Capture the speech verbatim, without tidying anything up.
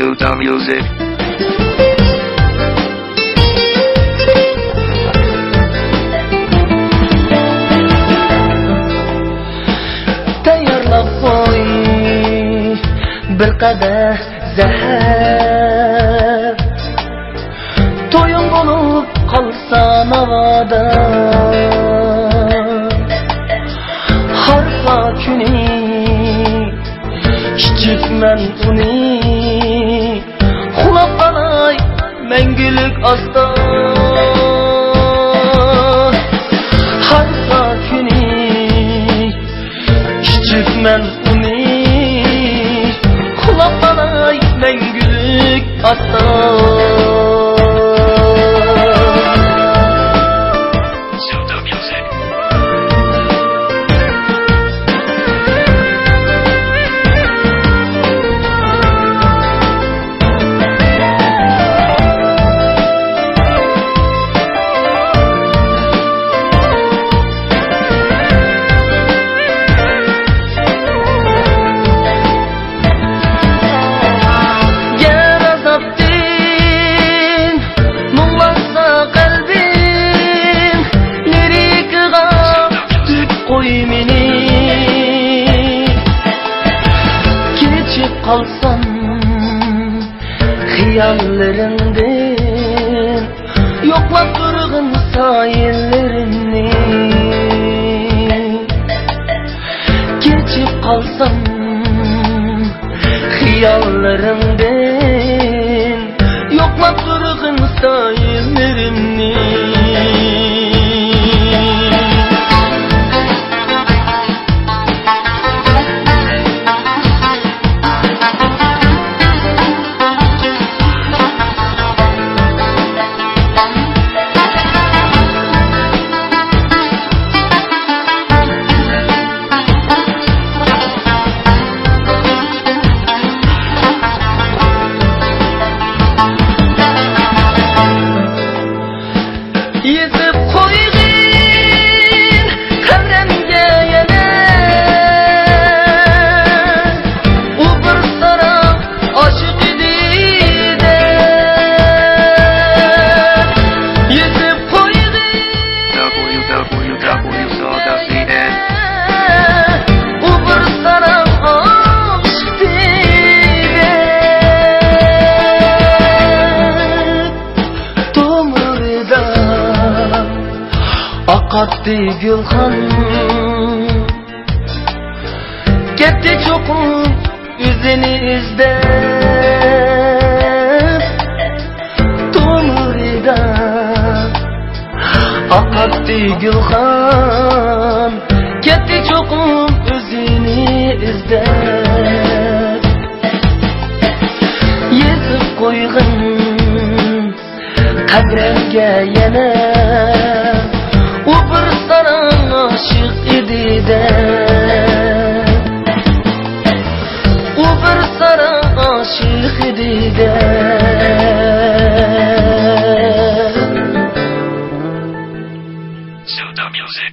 Suda Music. تەييارلاپ قوي بىر قەدەھ زەھەر. تويۇڭ بولۇپ قالسا ناۋادا، ھارپا كۈنى ئىچىپ مەن ئۇنى، ئۇخلاپ قالاي مەڭگۈلۈك ئاستا. ھارپا كۈنى ئىچىپ مەن ئۇنى، ئۇخلاپ قالاي مەڭگۈلۈك ئاستا. گەر ئازابتىن مۇڭلانسا قەلبىم، لىرىكىغا تۈپ قوي مېنى. كېچىپ قالسام خىياللىرىڭدىن، يوقلاپ تۇرغىن سايىللىرىمنى. كېچىپ قالسام خىياللىرىڭدىن، يوقلاپ تۇرغىن سايىللىرىمنى. يېزىپ قويغىن قەبرەمگە يەنە، ئۇ بىر ساراڭ ئاشىق ئىدى دەپ. يېزىپ قويغىن، W W W dot soda dot C N. ئۇ بىر ساراڭ ئاشىق ئىدى دەپ. تومۇرىدا ئاقاتتى گۈلخان، كەتتى چوقۇم ئۆزىنى ئىزدەپ. تومۇرىدا ئاقاتتى گۈلخان، كەتتى چوقۇم ئۆزىنى ئىزدەپ. يېزىپ قويغىن قەبرەمگە يەنە، ئۇ بىر ساراڭ ئاشىق ئىدى دەپ. ئۇ بىر ساراڭ ئاشىق ئىدى دەپ. Suda Music.